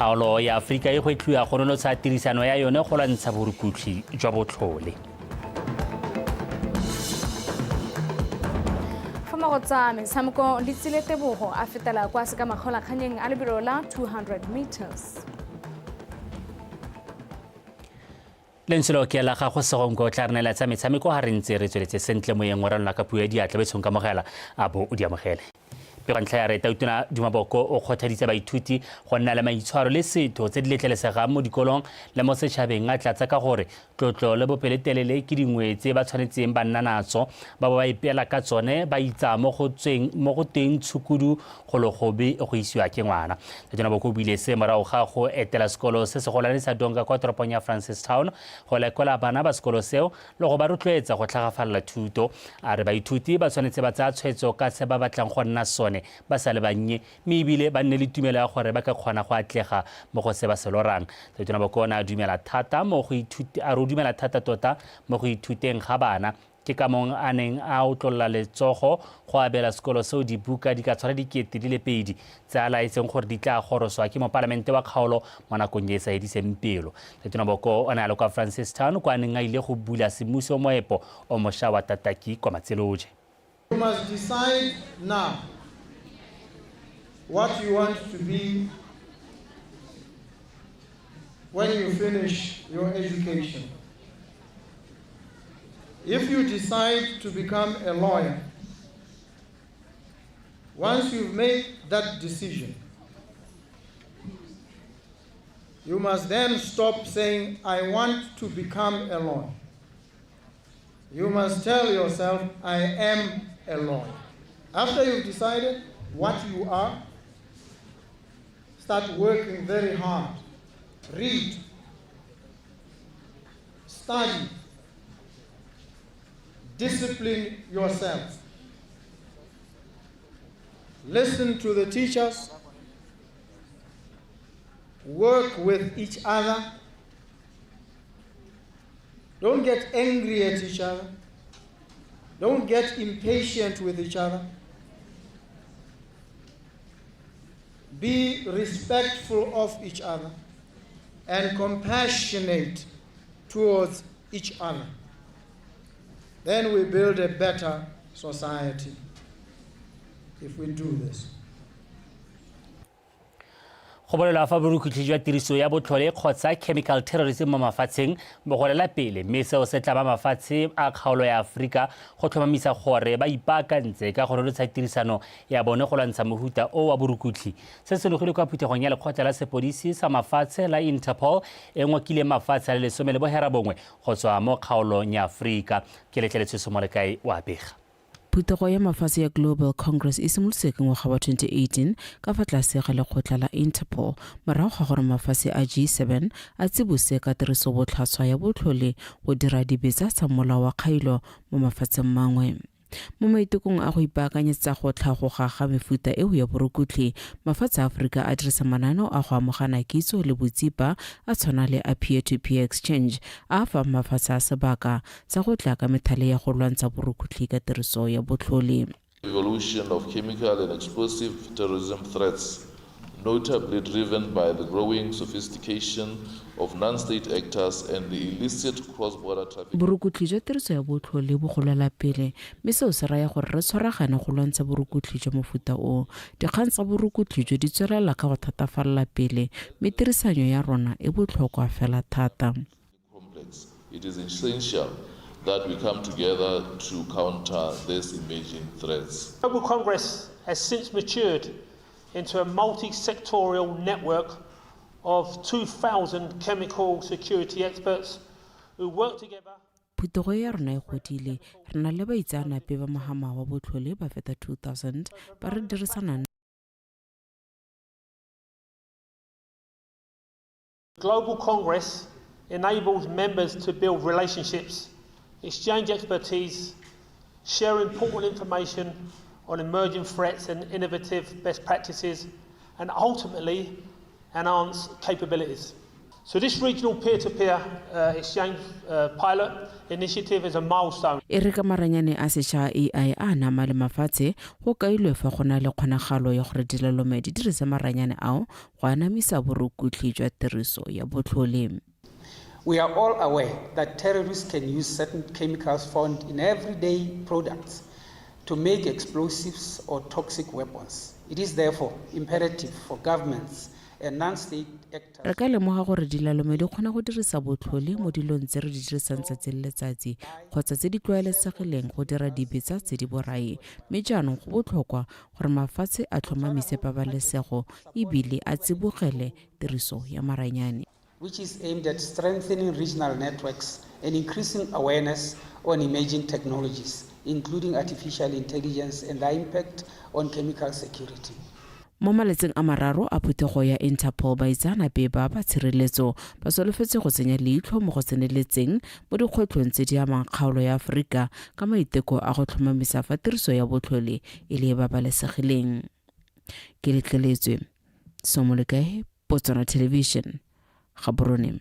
Kgaolo ya Aforika e gwetlhiwa go nonotsha tirisano ya yone go lwantsha borukutlhi jwa botlhole. Fa mo go tsa metshameko, Letsile Tebogo a fetela kwa sekamakgolakganyeng a lebelo la 200 meters. Lentswe lo ke la gago Segonko o tla re neela tsa metshameko ga re ntse re tsweletse sentle moyeng wa ranola ka puo ya diatla betshong kamogela a bo o di amogele. Pego ntlha ya re Tautona Duma Boko o kgothaditse baithuti go nna le maitshwaro le setho tse di letlelesegang mo dikolong le mo setšhabeng, a tlatsa ka gore tlotlo le bopelotelele ke dingwe tse ba tshwanetseng ba nna natso ba bo ba ipeela ka tsone ba itsa mo go tsweng mo go teng tshukudu go logobe go isiwa ke ngwana. Tautona Boko o buile se morago ga go etela sekolo se segolwane sa Donga kwa toropong ya Francistown go lekola bana ba sekolo seo le go ba rotloetsa go tlhagafalela thuto. A re baithuti ba tshwanetse ba tsaya tshwetso ka se ba batlang go nna sone ba sa le bannye mme ebile ba nne le tumelo ya gore ba ka kgona go atlega mo go se ba se lorang. Tautona Boko o ne a dumela thata mo go ithute a re o dumela thata tota mo go ithuteng ga bana. Ke ka mong a neng a otlolola letsogo go abela sekolo seo dibuka di ka tshwara 2000 tse a laetseng gore di tla goroswa ke mopalamente wa kgaolo mo nakong e e sa ediseng pelo. Tautona Boko o ne a le kwa Francistown kwa a neng a ile go bula semmuso moepo o mosha wa Tataki kwa Matseloje. You must decide now what you want to be when you finish your education. If you decide to become a lawyer, once you've made that decision, you must then stop saying, I want to become a lawyer. You must tell yourself, I am a lawyer. After you've decided what you are, start working very hard. Read, study, discipline yourself. Listen to the teachers, work with each other. Don't get angry at each other. Don't get impatient with each other. Be respectful of each other and compassionate towards each other. Then we build a better society if we do this. Go bolelwa fa borukutlhi jwa tiriso ya botlhole kgotsa chemical terrorism mo mafatsheng bo golela pele, mme seo se tlama mafatshe a kgaolo ya Aforika go tlhomamisa gore ba ipaakantse ka go nonotsha tirisano ya bone go lwantsha mohuta o wa borukutlhi. Se se logile kwa phuthegong ya lekgotla la sepodisi sa mafatshe la Interpol e ngokileng mafatshe a le 19 go tswa mo kgaolong ya Aforika. Keletleletswe Somolekae o a bega. Phuthego ya mafatshe ya Global Congress e simolotse ka ngwaga wa 2018 ka fa tlase ga lekgotla la Interpol morago ga gore mafatshe a G7 a tsibose ka tirisobotlhaswa ya botlhole go dira dibetsa tsa molao wa kgailo mo mafatsheng mangwe. Mo maitekong a go ipaakanyetsa go tlhagoga ga mefuta eo ya borukutlhi, mafatshe a Aforika a dirisa mananeo a go amogana kitso le botsipa a tshwana le a peer-to-peer exchange a a fang mafatshe a sebaka sa go tla ka methale ya go lwantsha borukhutlhi ka tiriso ya botlhole. Evolution of chemical and explosive terrorism threats, notably driven by the growing sophistication of non-state actors and the illicit cross-border trafficking. Borukutlhi jwa tiriso ya botlhole bo golela pele, mme seo se raya gore re tshwaragane go lwantsha borukutlhi jwa mofuta o. Dikgang tsa borukutlhi jo di tswelela ka go thatafalela pele, mme tirisanyo ya rona e botlhokwa fela thata. Complex. It is essential that we come together to counter these emerging threats. Global Congress has since matured into a multi-sectorial network of 2,000 chemical security experts who work together. Phuthego ya rona e godile. Re na le baitseanape ba mohama wa botlhole ba feta 2000 ba re dirisanang Global Congress enables members to build relationships, exchange expertise, share important information on emerging threats and innovative best practices, and ultimately enhance capabilities. So this regional peer-to-peer exchange pilot initiative is a milestone. E re ka maranyane a sešwa a AI a anama le mafatshe, go kailwe fa go na le kgonagalo ya gore dilalome di dirise maranyane ao go anamisa borukutlhi jwa tiriso ya botlhole. We are all aware that terrorists can use certain chemicals found in everyday products to make explosives or toxic weapons. It is therefore imperative for governments and non-state actors. Re ka lemoga gore dilalome di kgona go dirisa botlhole mo dilong tse re di dirisang tsatsi le letsatsi kgotsa tse di tlwaelesegileng go dira dibetsa tse di borai, mme jaanong go botlhokwa gore mafatshe a tlhomamise pabalesego ebile a tsibogele tiriso ya maranyane. Which is aimed at strengthening regional networks and increasing awareness on emerging technologies, including artificial intelligence and their impact on chemical security. Mo malatsing a mararo a phuthego ya Interpol, baitseanape ba ba tshireletso ba solofetse go tsenya leitlho mo go tseneletseng mo dikgwetlhong tse di amang kgaolo ya Aforika ka maiteko a go tlhomamisa fa tiriso ya botlhole e le e babalesegileng. Ke letleletswe Somolekae, Botswana Television, Gaborone.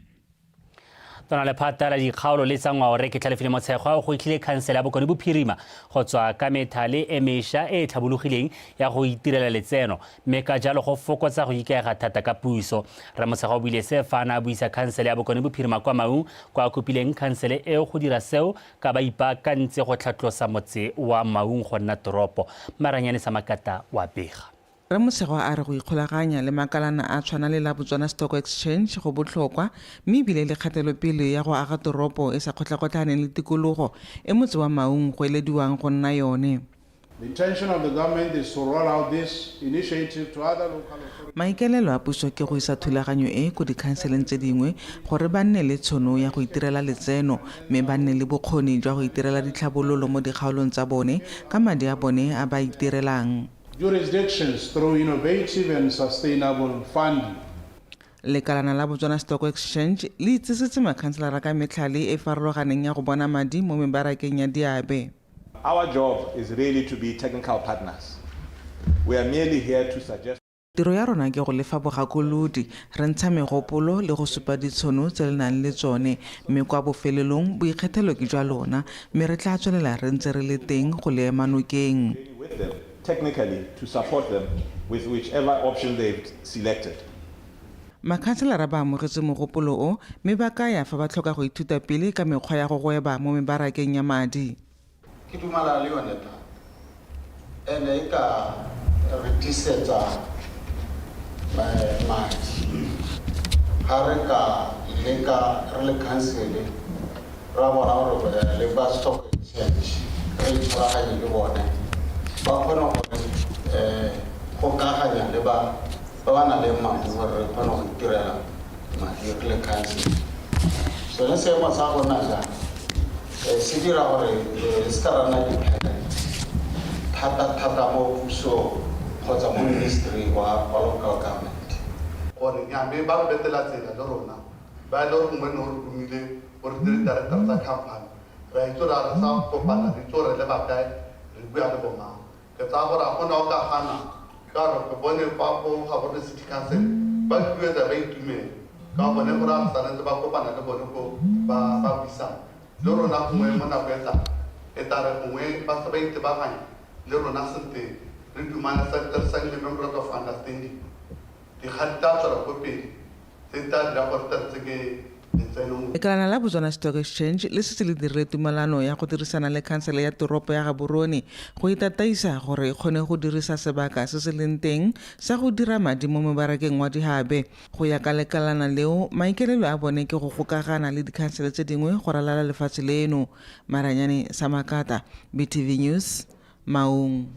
Tona lephata la dikgaolo le tsa ngwao Rre Ketlhalefile Motshegwa o gwetlhile khansele ya Bokone Bophirima go tswa ka methale e mesha e e tlhabologileng ya go itirela letseno, mme ka jalo go fokotsa go ikaega thata ka puso. Rre Motshegwa o buile se fa a ne a buisa khansele ya Bokone Bophirima kwa Maung, kwa a kopileng khansele eo go dira seo ka ba ipaakantse go tlhatlosa motse wa Maung go nna toropo. Maranyane Samakata wa bega. Rre Motshegwa a re go ikgolaganya le makalana a tshwana le la Botswana Stock Exchange go botlhokwa mme ebile le kgatelopele ya go aga toropo e sa kgotlakgotlhaneng le tikologo e motse wa Maung go elediwang go nna yone. The intention of the government is to roll out this initiative to other local authorities. Maikaelelo a puso ke go isa thulaganyo e ko dikhanseleng tse dingwe gore ba nne le tshono ya go itirela letseno mme ba nne le bokgoni jwa go itirela ditlhabololo mo dikgaolong tsa bone ka madi a bone a ba a itirelang. Jurisdictions through innovative and sustainable funding. Lekalana la Botswana Stock Exchange le itsisitse makhanselara ka metlhale e farologaneng ya go bona madi mo mebarakeng ya diabe. Our job is really to be technical partners. We are merely here to suggest. Tiro ya rona ke go le fa bogakolodi, re ntsha megopolo le go supa ditshono tse le nang le tsone, mme kwa bofelelong boikgethelo ke jwa lona, mme re tla tswelela re ntse re le teng go le ema nokeng. With them technically to support them with whichever option they've selected. Makhanselara ba amogetse mogopolo o mme ba kaya fa ba tlhoka go ithuta pele ka mekgwa ya go gweba mo mebarakeng ya madi. Ke dumalana le yone thata, and-e e ka re tiisetsa madi ga re ka leka re le khansele ra bona gore le ba stock exchange re itshwaraganye le bone ba kgone gore gokaganya le ba ba ba nang le madi gore re kgone go itirela madi re le khansele. Sone seemo sa gona jaana se dira gore re se ka ra nna dependent thata-thata mo pusong kgotsa mo ministry wa local government. Gore nya mme ba re betela tsela le rona ba e le gore gongwe ne o re romile gore dire director tsa company, re a itse gore ga re sa kopana, re itse gore le bakae, re bua le bomang. Ke tsaya gore ga gona o ka gana ka gore ke bone kwa ko Gaborone City Council ba kuetsa ba itumela ka bone gore ga re tshwanetse ba kopana le bone ko ba buisana le rona gongwe mo nako e tlang e tla re gongwe ba se ba itebaganya le rona sentle re dumane re saenile memorandum of understanding, dikgang di tla tswela ko pele tse di tla dira gore tle re tsenye letseno mo. Lekalana la Botswana Stock Exchange le setse le dirile tumalano ya go dirisana le khansele ya toropo ya Gaborone go e tataisa gore e kgone go dirisa sebaka se se leng teng sa go dira madi mo mebarakeng wa dihabe. Go ya ka lekalana leo, maikaelelo a bone ke go gokagana le dikhansele tse dingwe go ralala lefatshe leno. Maranyane Samakata, BTV News, Maung.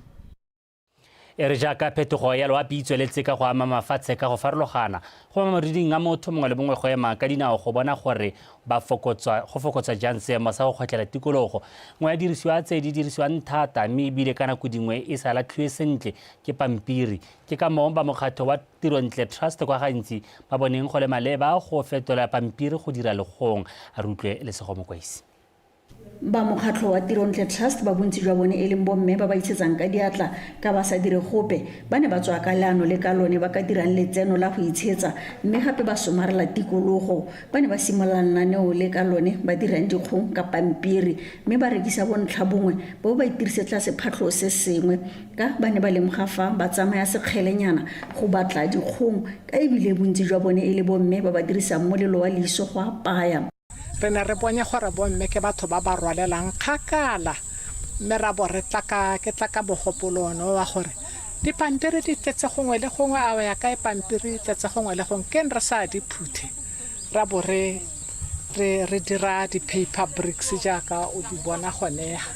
E re jaaka phetogo ya loapi e tsweletse ka go ama mafatshe ka go farologana, go mo mariding a motho mongwe le mongwe go ema ka dinao go bona gore ba fokotswa go fokotsa jang seemo sa go kgotlela tikologo. Nngwe ya dirisiwa tse di dirisiwang thata mme ebile ka nako dingwe e sa latlhiwe sentle ke pampiri. Ke ka moo ba mokgatho wa Tirontle Trust kwa gantsi ba boneng go le maleba go fetola pampiri go dira legong. A re utlwe Lesego Mokwaisi. Ba mokgatlho wa Tirontle Trust ba bontsi jwa bone e leng bomme ba ba itshetsang ka diatla ka ba sa dire gope, ba ne ba tswa ka leano le ka lone ba ka dirang letseno la go itshetsa mme gape ba somarela tikologo. Ba ne ba simolola lenaneo le ka lone ba dirang dikgong ka pampiri mme ba rekisa bontlha bongwe ba bo ba itirisetsa sephatlho se sengwe ka ba ne ba lemoga fa ba tsamaya sekgelenyana go batla dikgong ka ebile bontsi jwa bone e le bomme ba ba dirisang molelo wa leiso go apaya. Re ne re bonye gore bomme ke batho ba ba rwalelang kgakala, mme ra bo re tla ka, ke tla ka mogopolo one wa gore dipampiri di tletse gongwe le gongwe, a o ya kae pampiri e tletse gongwe le gongwe, keng re sa di phuthe, ra bo re, re, re dira di-paper bricks jaaka o di bona gone ha.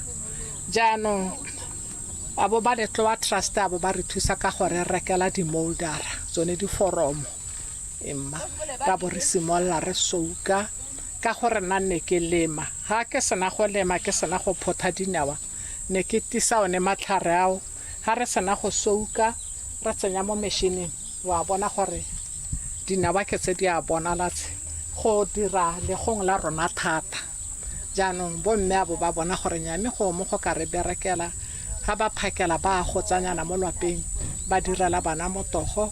Jaanong a bo ba Letloa Trust a bo ba re thusa ka go re rekela di-moulder-ra, tsone diforomo. Emma, ra bo re simolola re souka ka gore nna ne ke lema. Ga ke sena go lema, ke sena go photha dinawa, ne ke tisa one matlhare ao. Ga re sena go souka, re tsenya mo meshineng, wa bona gore dinawa ke tse di a bonala tse, go dira legong la rona thata. Jaanong bomme a bo ba bona gore nya mme go mo go ka re berekela, ga ba phakela ba a gotsanyana mo lwapeng ba direla bana motogo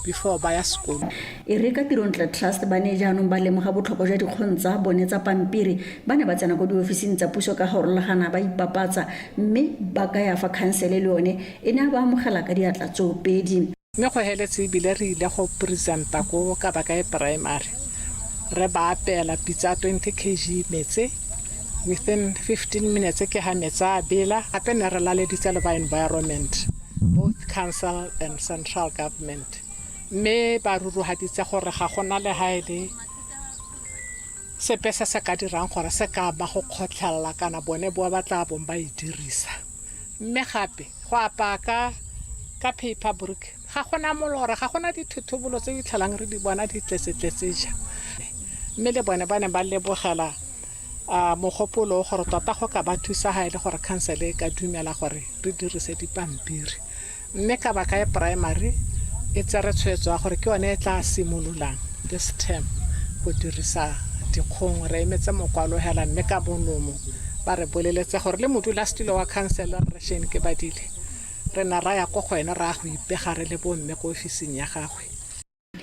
before ba ya sekolong. E re ka Tirontle Trust ba ne jaanong ba lemoga botlhokwa jwa dikgong tsa bone tsa pampiri, ba ne ba tsena ko diofising tsa puso ka go rolagana ba ipapatsa mme ba kaya fa khansele le yone e ne a ba amogela ka diatla tsoopedi. Mme go heletse ebile re ile go presenta ko Kabakae Primary, re ba apeela pitsa 20 kg metse, within 15 minutes ke ha metsi a bela. Gape ne re laleditse le ba environment, both council and central government, mme ba ruruhaditse gore ga gona le ha e le sepe se se ka dirang gore se ka ba go kgotlhelela kana bone bo ba tla bong ba e dirisa. Mme gape go apaya ka ka paper brick ga gona molora, ga gona dithothobolo tse di tlholang re di bona di tletsetletse ja. Mme le bone ba ne ba lebogela mogopolo o gore tota go ka ba thusa ga e le gore khansele e ka dumela gore re dirise dipampiri. Mme Kabakae Primary e tsere tshwetso ya gore ke yone e tla simololang this term go dirisa dikgong. Re emetse mokwalo hela mme ka molomo ba re boleletse gore le modulasetilo wa khansele Rre Shane Kebadile re ne ra ya ko go ene ra ya go ipega re le bomme ko ofising ya gagwe.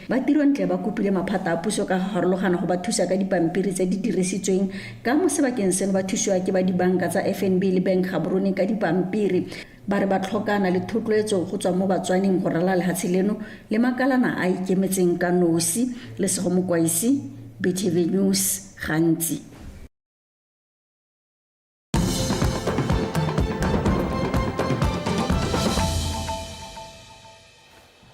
Ba tirontle ba kopile maphata a puso ka go farologana go ba thusa ka dipampiri tse di dirisitsweng ka mo sebakeng seno ba thusiwa ke ba dibanka tsa FNB le Bank Gaborone ka dipampiri. Ba re ba tlhokana le thotloetso go tswa mo Batswaneng go ralala lehatshe leno le makalana a a ikemetseng ka nosi. Lesego Mokwaisi, BTV News, Gantsi.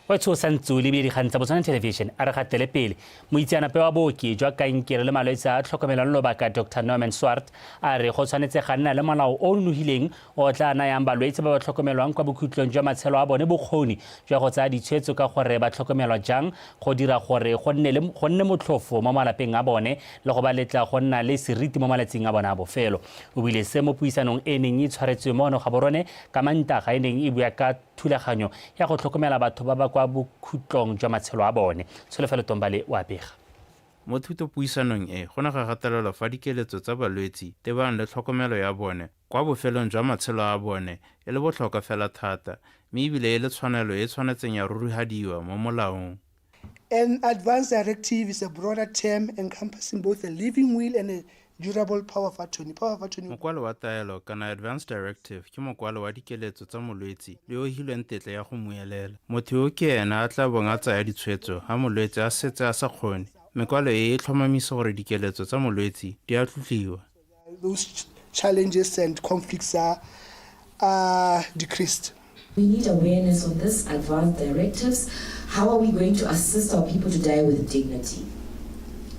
Wa tsho sa ntse o lebile dikgang tsa Botswana Television a re gatele pele. Moitseanape wa booki jwa kankere le malwetse a tlhokomelwang lobaka Dr Norman Swart a re go tshwanetse ga nna le molao o o nonogileng o tla nayang balwetse ba ba tlhokomelwang kwa bokhutlong jwa matshelo a bone bokgoni jwa go tsaya ditshwetso ka gore ba tlhokomelwa jang go dira gore go nne motlhofo mo malapeng a bone le go ba letla go nna le seriti mo malatsing a bone a bofelo. O buile se mo puisanong e neng e tshwaretswe mono Gaborone ka Mantaga e neng e bua ka thulaganyo ya go tlhokomela batho ba ba kwa bokhutlong jwa matshelo a bone. Tsholofelo Tombale o a bega. Mo thutopuisanong e, go ne ga gatelelwa fa dikeletso tsa balwetsi tebang le tlhokomelo ya bone kwa bofelong jwa matshelo a bone e le botlhokwa fela thata mme ebile e le tshwanelo e e tshwanetseng ya rurihadiwa mo molaong. An advance directive is a broader term encompassing both a living will and a durable power of attorney. Power of attorney. Mokwalo wa taelo kana advance directive ke mokwalo wa dikeletso tsa molwetsi le yo o hilweng tetla ya go mmuelela. Motho yo ke ena a tla bong a tsaya ditshwetso ha molwetse a setse a sa kgone. Mekwalo e e tlhomamisa gore dikeletso tsa molwetsi di a tlotliwa. Those challenges and conflicts are, are decreased. We need awareness on this advanced directives. How are we going to assist our people to die with dignity?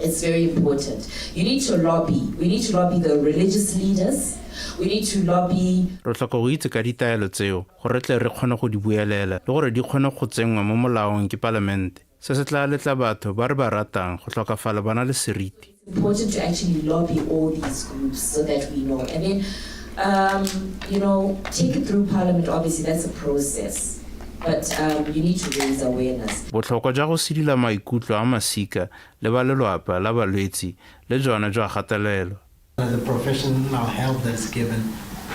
It's very important. You need to lobby. We need to lobby the religious leaders. We need to lobby. Re tlhoka go itse ka ditaelo tseo gore re tle re kgone go di buelela le gore di kgone go tsenngwa mo molaong ke Palamente. Se se tla letla batho ba re ba ratang go tlhokafala ba na le seriti. Important to actually lobby all these groups so that we know. And then, you know, take it through parliament, obviously that's a process. But you need to raise awareness. Botlhokwa jwa go sidila maikutlo a masika le ba lelwapa la balwetsi le jone jwa gatelelwa. The professional help that's given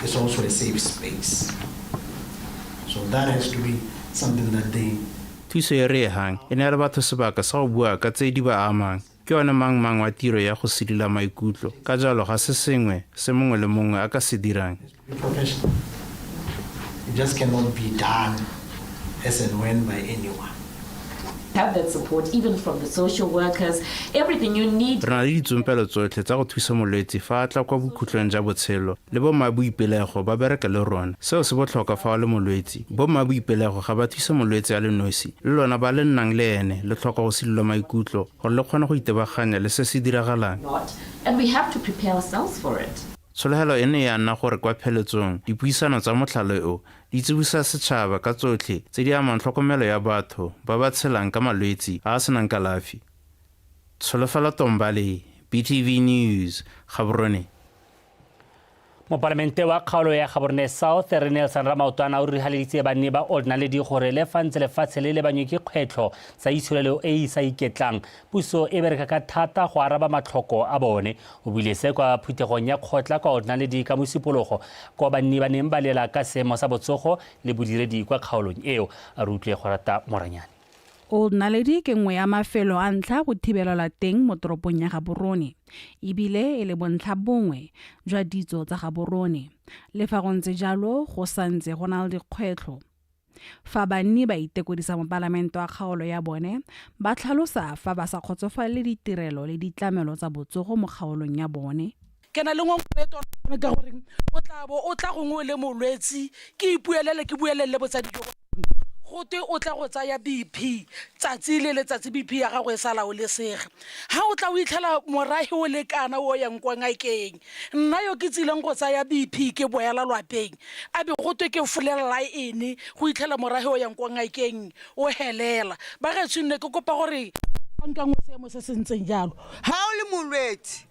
is also a safe space. So that has to be something that they Thuso e re e hang e neela batho sebaka sa go bua ka tse di ba amang. Ke yone mangmang wa tiro ya go sidila maikutlo, ka jalo ga se sengwe se mongwe le mongwe a ka se dirang. Professional. It just cannot be done as and when by anyone. Have that support even from the social workers, everything you need. Re na le ditsompelo tsotlhe tsa go thusa molwetse fa a tla kwa bokhutlong ja botshelo le bommaboipelego ba bereka le rona. Seo se botlhokwa fa o le molwetse. Bommaboipelego ga ba thuse molwetse a le nosi, le lona ba le nnang le ene le tlhoka go silelwa maikutlo gore le kgone go itebaganya le se se diragalang. And we have to prepare ourselves for it. Tshologelo e ne ya nna gore kwa pheletsong dipuisano tsa motlhale o di tsibosa setšhaba ka tsotlhe tse di amang tlhokomelo ya batho ba ba tshelang ka malwetsi a a senang kalafi. Tsholofelo Tombale, BTV News, Gaborone. Mopalamente wa kgaolo ya Gaborone South, Rre Nelson Ramaotwana o rurihaleditse banni ba Old Naledi gore le fa ntse lefatshe le lebanywe ke kgwetlho tsa itsholelo e e sa iketlang, puso e bereka ka thata go araba matlhoko a bone. O buile se kwa phuthegong ya kgotla kwa Old Naledi ka Mosupologo, kwa banni ba neng ba lela ka seemo sa botsogo le bodiredi kwa kgaolong eo. A re utlwe go rata Moranyane. Old Naledi ke nngwe ya mafelo a ntlha go thibelelwa teng mo toropong ya Gaborone, e bile e le bontlha bongwe jwa ditso tsa Gaborone. Le fa go ntse jalo, go santse go na le dikgwetlho. Fa banni ba itekodisa mopalamente wa kgaolo ya bone, ba tlhalosa fa ba sa kgotsofalele ditirelo le ditlamelo tsa botsogo mo kgaolong ya bone. Ke na le ngongora e tona ka gore o tla bo o tla gongwe o le molwetsi, ke ipuelele ke buelele botsadi jo go twe o tla go tsaya BP tsatsi le letsatsi, BP ya gago e sa laolesege. Ha o tla o itlhela morahi o lekana o yang kwa ngakeng, nna yo ke tsileng go tsaya BP ke boela lwapeng, a be go twe ke folelela ene go itlhela morahi o yang kwa ngakeng o helela. Ba getsho nne ke kopa gore bankangwe seemo se se ntseng jalo. Ha o le molwetsi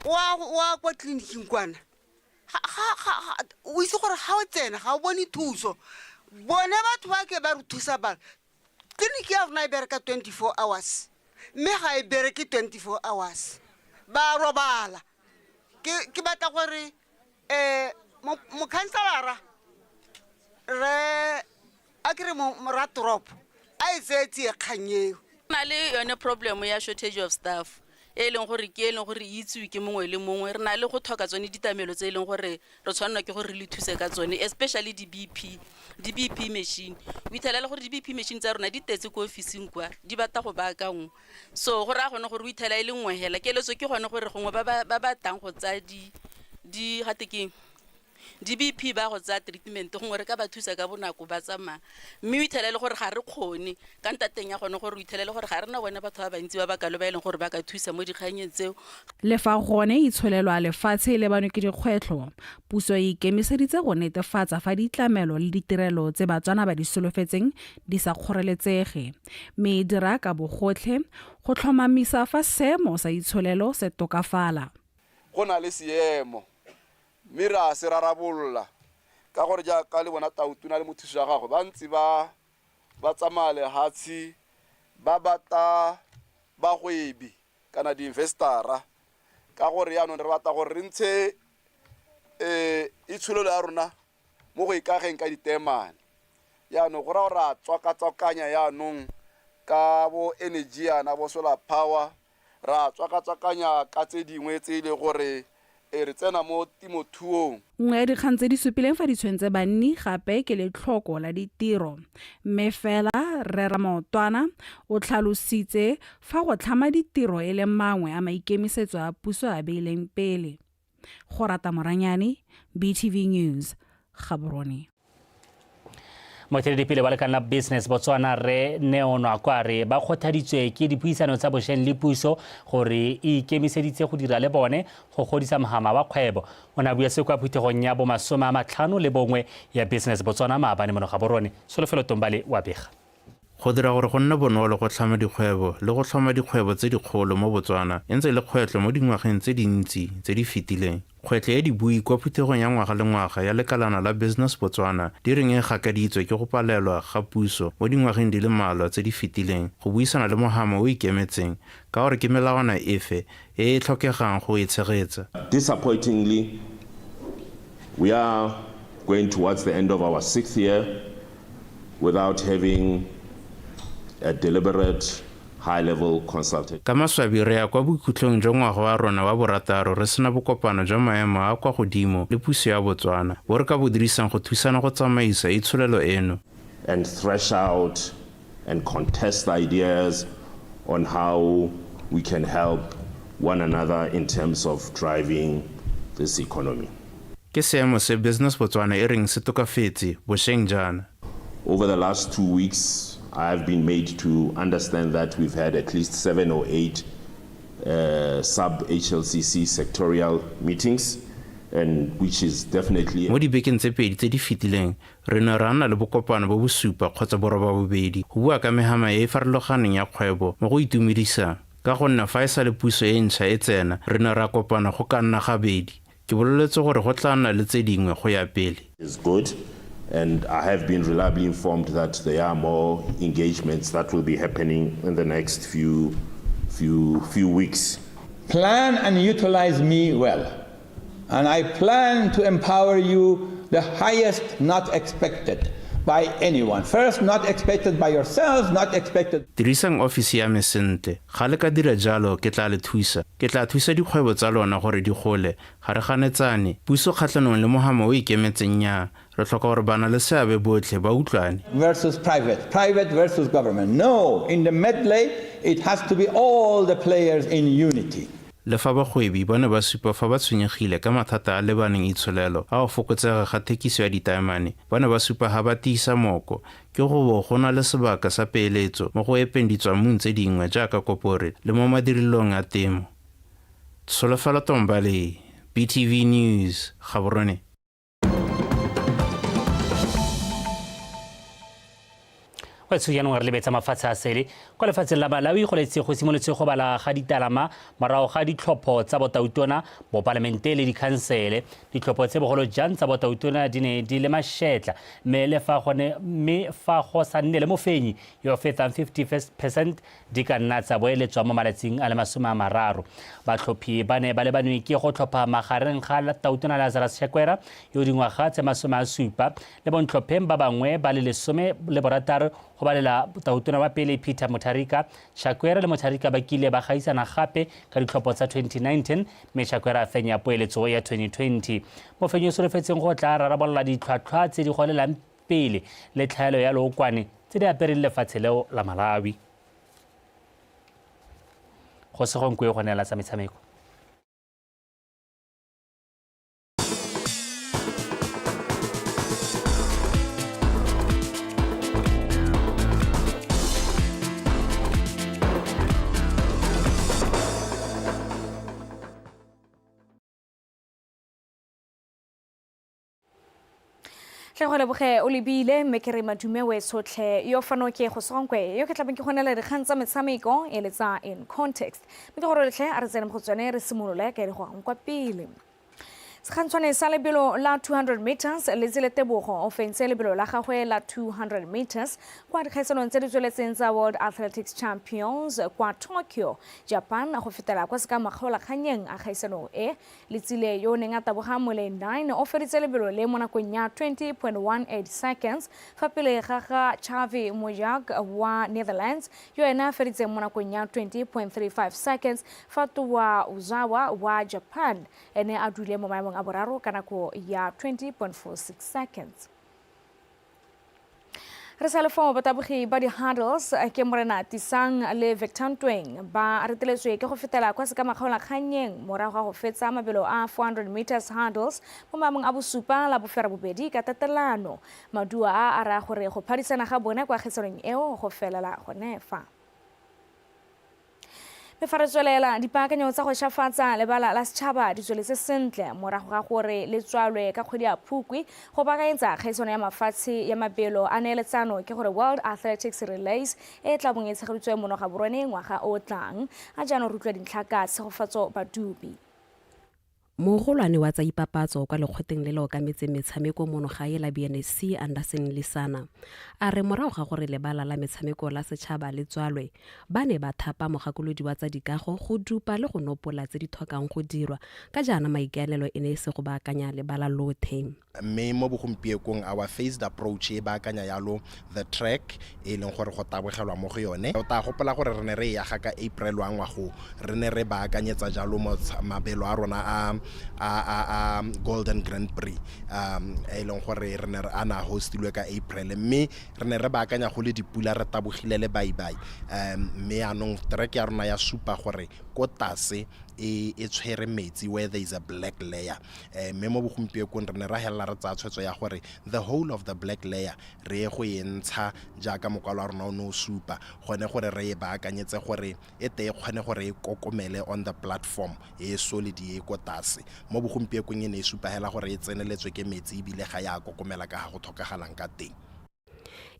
wa kwa tleliniking kwana, o itse gore ga o tsena ga o bone thuso. Bone batho ba ke ba re thusa ba tleliniki ya rona e bereka 24 hours, mme ga e bereke 24 hours, ba robala. Ke batla gore mokhanselara re a ke re moratoropo a e tseye tsie kgang eo. Na le yone problem ya shortage of staff e leng gore ke e leng gore e itsiwe ke mongwe le mongwe. Re na le go tlhoka tsone ditamelo tse e leng gore re tshwanelwa ke gore re le thuse ka tsone, especially di-BP, di-BP machine. O itlhela le gore di-BP machine tsa rona di tetse ko ofising kwa, di batla go baakangwa, so go raya gone gore o itlhela e le nngwe hela. Keletso ke gone gore gongwe ba ba tang go tsaya di gate keng di-BP ba go tsaya treatment, gongwe re ka ba thusa ka bonako ba tsamaya. Mme o itlhela e le gore ga re kgone ka ntateng ya gone gore o itlhela e le gore ga re na bone batho ba bantsi ba ba kalo ba e leng gore ba ka thusa mo dikganyeng tseo. Le fa gone itsholelwa lefatshe e lebanwe ke dikgwetlho, puso e ikemiseditse go netefatsa fa ditlamelo le ditirelo tse Batswana ba di solofetseng di sa kgoreletsege, mme e dira ka bogotlhe go tlhomamisa fa seemo sa itsholelo se tokafala. Go na le seemo mme re a se rarabolola ka gore jaaka le bona Tautona le mothusi wa gagwe ba ntse ba ba tsamaya lehatshe ba batla bagwebi kana di-investora, ka gore yaanong re batla gore re ntshe itsholelo ya rona mo go ikageng ka diteemane. Yaanong go raya gore a tswakatswakanya yaanong ka bo energy yana bo solar power, ra tswakatswakanya ka tse dingwe tse e le gore re tsena mo temothuong. Nngwe ya dikgang tse di supileng fa di tshwentse banni gape ke letlhoko la ditiro, mme fela Rre Ramaotwana o tlhalositse fa go tlhama ditiro e le mangwe a maikemisetso a puso a beileng pele. Go rata Moranyane, BTV News, Gaborone. Moeteledipele wa lekala la Business Botswana Rre Neo Nwako a re ba kgothaditswe ke dipuisano tsa bošeng le puso gore e ikemiseditse go dira le bone go godisa mohama wa kgwebo. O ne a bua se kwa phuthegong ya bo 51 ya Business Botswana maabane mono Gaborone. Solofelo Tombale wa bega. Go dira gore go nne bonolo go tlhama dikgwebo le go tlhoma dikgwebo tse dikgolo mo Botswana e ntse e le kgwetlho mo dingwageng tse dintsi tse di fetileng. Kgwetlho ya dibui kwa phuthegong ya ngwaga le ngwaga ya lekalana la Business Botswana di reng e gakaditswe ke go palelwa ga puso mo dingwageng di le mmalwa tse di fetileng go buisana le mohama o ikemetseng ka gore ke melawana efe e e tlhokegang go e tshegetsa. Disappointingly, we are going towards the end of our sixth year without having a deliberate high-level consultation. Ka maswabi re ya kwa bokhutlong jwa ngwaga wa rona wa borataro re sena bokopano jwa maemo a kwa godimo le puso ya Botswana bo re ka bo dirisang go thusana go tsamaisa itsholelo eno. And thresh out and contest ideas on how we can help one another in terms of driving this economy. Ke seemo se Business Botswana e reng se tokafetse bosheng jaana. Over the last 2 weeks, I've been made to understand that we've had at least 7 or 8 sub-HLCC sectorial meetings, and which is definitely... Mo dibekeng tse pedi tse di fetileng, re ne ra nna le bokopano bo bosupa kgotsa borobabobedi go bua ka mehama e e farologaneng ya kgwebo mo go itumedisang. Ka gonne fa e sa le puso e ntšha e tsena, re ne ra kopana go ka nna gabedi. Ke boleletse gore go tla nna le tse dingwe go ya pele. Is good, and I have been reliably informed that there are more engagements that will be happening in the next few weeks. Plan and utilize me well, and I plan to empower you the highest not expected by anyone. First, not expected by yourselves, not expected. Dirisang ofisi ya me sentle. Ga le ka dira jalo, ke tla le thusa. Ke tla thusa dikgwebo tsa lona gore di gole. Ga re ganetsane. Puso kgatlhanong le mohama o ikemetseng nnyaa. Re tlhoka gore bana le seabe botlhe ba utlwane. Versus private, private versus government. No, in the medley, it has to be all the players in unity. Le fa bagwebi ba ne ba supa fa ba tshwenyegile ka mathata a lebaneng itsholelo a go fokotsega ga thekiso ya ditaemane, ba ne ba supa ha ba tiisa moko ke go bo go na le sebaka sa peeletso mo go epeng ditswammung tse dingwe jaaka kopore le mo madirelong a temo. Tsholofelo Tombale, BTV News, Gaborone. Go jaanong re lebetsa mafatshe a sele kwa lefatsheng la Malawi go letse go simolotse go bala ga ditalama morago ga ditlhopho tsa botautona, bopalamente le dikhansele. Ditlhopho tse bogolo jang tsa botautona di ne di le mashetla, mme fa go sa nne le mofenyi yo fetang 50% di ka nna tsa boeletswa mo malatsing a le 30. Batlhophi ba ne ba lebanwe ke go tlhopha magareng ga tautona Lazarus Chakwera yo dingwaga tse 70 le bontlhopheng ba bangwe ba le 16 go balela tautona wa pele Peter Mutharika. Chakwera le Mutharika ba kile ba gaisana gape ka ditlhopho tsa 2019, mme Chakwera a fenya poeletso ya 2020. Mofenyi o solofetseng go tla rarabolola ditlhwatlhwa tse di golelang pele le tlhaelo ya lookwane tse di apereng lefatshe leo la Malawi. Go se gongwe go neela tsa metshameko. Tle go leboge o lebile mme ke re madume we tshotlhe yo fano ke go sonkwe yo ke tlabeng ke gonela dikgang tsa metshameko e le tsa in context mme ke gore letlhe a re tsene mo go tsone re simolole ka di go ang kwa pele. Sekgantshwane sa lebelo la 200 meters Letsile Tebogo o fentse lebelo la gagwe la 200 meters kwa dikgaisanong tse di tsweletseng tsa World Athletics Champions kwa Tokyo, Japan go fetela kwa seka makgaolakganyeng a kgaisano e. Letsile yo neng a taboga mole 9 o feditse lebelo le mo nakong ya 20.18 seconds fa pele ga ga Xavi Mojak wa Netherlands yo ena a feditseng mo nakong ya 20.35 seconds fa Towa Uzawa wa Japan ene a dule mo maemong a boraro ka nako ya 20.46 seconds. Re sa le foo batabogi ba di-hurdles ke Morena Tisang le Victor Ntweng ba reteletswe ke go fetela kwa sekamakgaolakganyeng morago ga go fetsa mabelo a 400 meters hurdles mo maemong a bosupa la boferabobedi ka tatelano. Maduo a a raya gore go phadisana ga bone kwa kgaisanong eo go felela gone fa. Mme fa re tswelela, dipaakanyo tsa go shafatsa lebala la setšhaba di tsweletse sentle morago ga gore le tswalwe ka kgwedi ya Phukwi go baakanyetsa kgaisano ya mafatshe ya mabelo a neeletsano ke gore World Athletics Relays e tla bong e tshegeditswe mono Gaborone ngwaga o o tlang. A jaanong re utlwa dintlha ka Tshegofatso Badubi. Mogolwane wa tsa ipapatso kwa lekgoteng le le okametseng metshameko mono gae la BNSC Anderson Lisana a re morago ga gore lebala la metshameko la setšhaba le tswalwe ba ne ba thapa mogakolodi wa tsa dikago go dupa le go nopola tse di tlhokang go dirwa ka jaana maikaelelo e ne e se go baakanya lebala lothe. Mme mo bogompiekong our phased approach e baakanya yalo the track e leng gore go tabogelwa mo go yone. O tla gopola gore re ne re e aga ka April wa ngwago, re ne re baakanyetsa jalo mabelo a rona a a Golden Grand Prix um e leng gore re ne a na hostilwe ka April, mme re ne re baakanya go le dipula re tabogile le baibai um mme yaanong track ya rona ya supa gore ko tase e e tshwere metsi where there is a black layer. Mme mo bogompiekong re ne ra helela re tsaya tshwetso ya gore the whole of the black layer re ye go e ntsha jaaka mokwalo wa rona o ne o supa gone gore re e baakanyetse gore e te e kgone gore e kokomele on the platform e e solid e e ko tase. Mo bogompiekong e ne e supa hela gore e tseneletswe ke metsi ebile ga ya kokomela ka ga go tlhokagalang ka teng.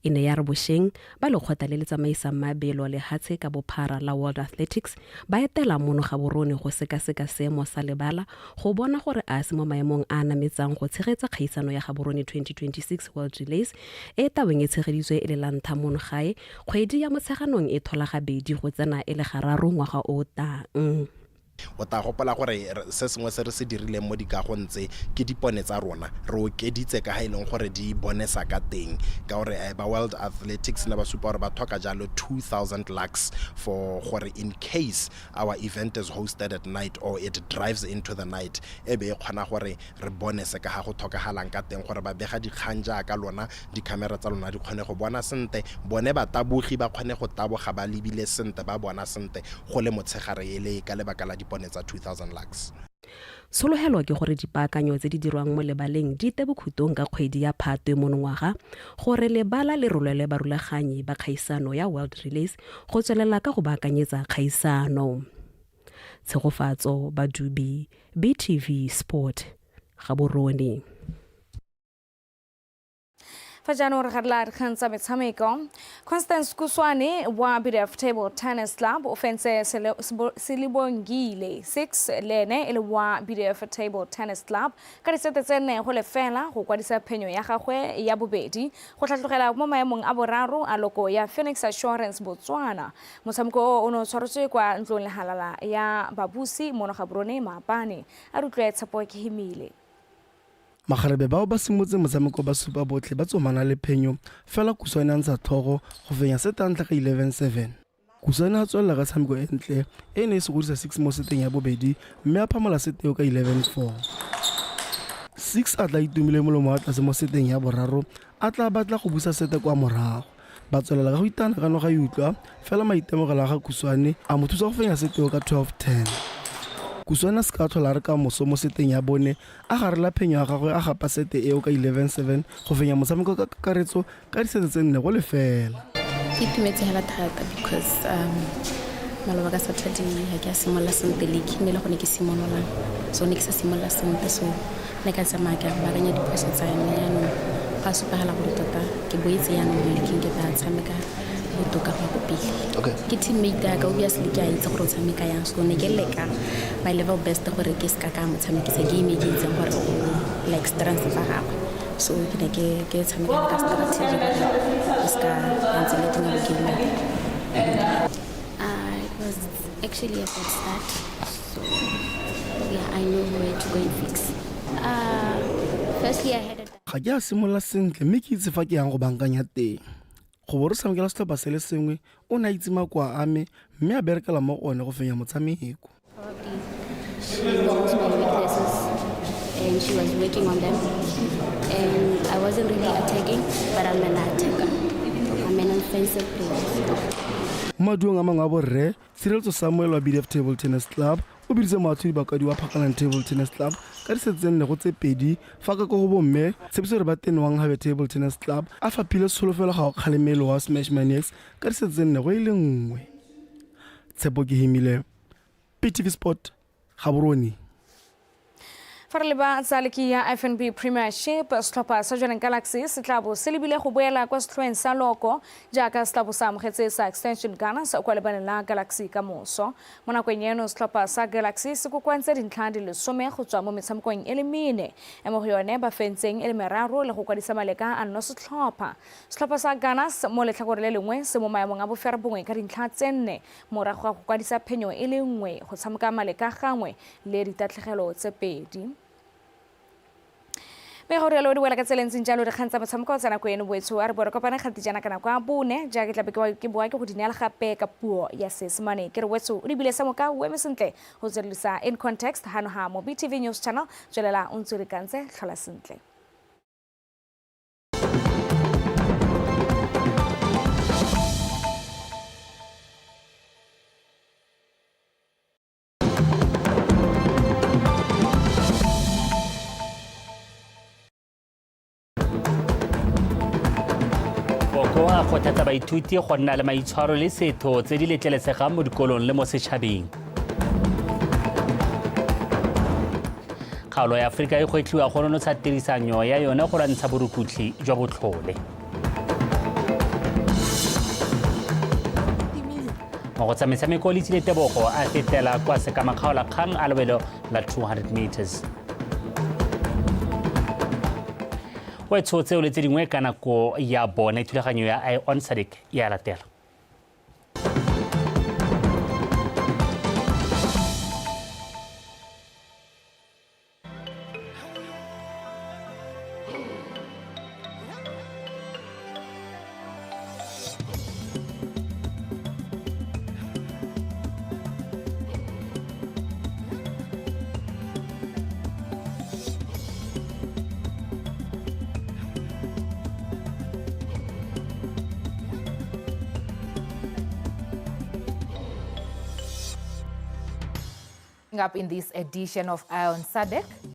E ne ya re bosheng, ba lekgotla le le tsamaisang mabelo lehatshe ka bophara la World Athletics ba etela mono Gaborone go sekaseka seemo sa lebala go bona gore a se mo maemong a a nametsang go tshegetsa kgaisano ya Gaborone 2026 World Relays e e tabong e tshegeditswe e le la ntlha mono gae kgwedi ya Motsheganong e thola gabedi go tsena e le gararo ngwaga o o tang. O tla gopola gore se sengwe se re se dirileng mo dikagong tse ke dipone tsa rona. Re okeditse ka ga e leng gore di bonesa ka teng ka gore ba World Athletics ne ba supa gore ba tlhoka jalo 2000 lux for gore in case our event is hosted at night or it drives into the night e be e kgona gore re bonese ka ga go tlhokagalang ka teng gore babega dikgang jaaka lona di-camera tsa lona di kgone go bona sente, bone batabogi ba kgone go taboga ba lebile sente ba bona sente go le motshegare e le ka lebaka la dipone tsa 2000 lux. Tshologelo ke gore dipaakanyo tse di dirwang mo lebaleng di te bokhutong ka kgwedi ya Phatwe monongwaga gore lebala le rolelwe barulaganyi ba kgaisano ya World Relays go tswelela ka go baakanyetsa kgaisano. Tshegofatso Badubi, BTV Sport, Gaborone. Fa jaanong re garela dikgang tsa metshameko. Constance Kuswane wa BDF Table Tennis Club o fentse Selibongile 6 le ene e le wa BDF Table Tennis Club ka disete tse 4 go lefela go kwadisa phenyo ya gagwe ya bobedi go tlhatlogela mo maemong a boraro a loko ya Phoenix Assurance Botswana. Motshameko o o ne o tshwaretswe kwa ntlong lehalala ya babusi mono Gaborone maabane. A re utlwe Tshepo Kehimile. Makgarebe bao ba simolotse motshameko ba supa botlhe ba tsomana le phenyo, fela Kuswane a ntsha tlhogo go fenya seta ntlha ka 11-7. Kuswane a tswelela ka tshameko e ntle e ne e sokodisa Six mo seteng ya bobedi mme a phamola sete eo ka 11-4. Six a tla itumile molomo wa tlase mo seteng ya boraro a tla batla go busa sete kwa morago. Ba tswelela ka go itaana ka noga e utlwa, fela maitemogelo a ga Kuswane a mo thusa go fenya seteo ka 12-10. Kuswane a seka a tlhola a re ka moso mo seteng ya bone, a garela phenyo ya gagwe a gapa sete eo ka 11-7 go fenya motshameko ka kakaretso ka disete tse 4 go lefela. Ke itumetse hela thata because maloba ka Saturday ga ke a simolola sentle league ne le gone ke simololang, so ne ke sa simolola sentle, so ne ka tsamaya ke baakanya diphoso tsa me. Yaanong go a supagala gore tota ke boetse yaanong mo league ke tla tshameka botoka go ya ko pele. Ke teammate ya ka, obviously ke a itse gore o tshameka yang, so ne ke leka my level best gore ke seka ka mo tshamekisa game e ke itseng gore o like strength tsa gagwe, so ke ne ke tshameka ka strategy gore o seka ntse le dinga game. It was actually a bad start, so yeah, I know where to go and fix. Firstly, I had a Ga ke a simolola sentle mme ke itse fa ke yang go bankanya teng. Go bo re tshamekela setlhopha se le sengwe, o ne a itse makoa a me mme a berekela mo go one go fenya motshameko. Probably she knows my weaknesses and she was working on them. And I wasn't really attacking, but I'm an attacker. I'm an offensive player. Mo maduong a mangwe a borre, Tshireletso Samuel wa BDF Table Tennis Club o biditse moatlhodi bakwadi wa Phakalang Table Tennis Club ka disete tse 4 go tse 2, fa ka ko go bomme Tshepiso re ba tenwang Habe Table Tennis Club a faphile tsholofelo ga go kgalemelo wa Smash Maniacs ka disete tse 4 go e le 1. Tshepo Kehimile. BTV Sport, Gaborone. Fa re leba tsa liki ya FNB Premiership, setlhopha sa Jwaneng Galaxy se tla bo se lebile go boela kwa setlhoeng sa loko jaaka se tla bo se amogetse sa Extension Gunners kwa lebaleng la Galaxy ka moso. Mo nakong eno setlhopha sa Galaxy se kokoantse dintlha di le 10 go tswa mo metshamekong e le 4, e mo go yone ba fentseng e le 3 le go kwadisa maleka a nno setlhopha. Setlhopha sa Gunners mo letlhakore le lengwe se mo maemong a boferabongwe ka dintlha tse 4 morago ga go kwadisa phenyo e le 1 go tshameka maleka gangwe le ditatlhegelo tse 2. Mme go rialo di wela ka tsela e ntseng jalo dikgang tsa motshameko tsa nako eno boetsho a re bo re kopane gantsi jaana ka nako ya 4 jaaka ke tlabe ke boa ke go di neela gape ka puo ya Seesemane. Ke re wetso o lebile sa moka o eme sentle go tswelelisa In Context hano ha mo BTV News Channel. Tswelela o ntse o rekantse, tlhola sentle. Boko a kgothatsa baithuti go nna le maitshwaro le setho tse di letlelesegang mo dikolong le mo setšhabeng. Kgaolo ya Aforika e gwetlhiwa go nonotsha tirisanyo ya yone go lwantsha borukutlhi jwa botlhole. Mo go tsa metshameko, Letsile Tebogo a fetela kwa sekamakgaolakgang a lobelo la 200 meters. O e tshotse o le tse dingwe ka nako ya bone, thulaganyo ya Eye on SADC ya latela. Up in this edition of Eye on SADC.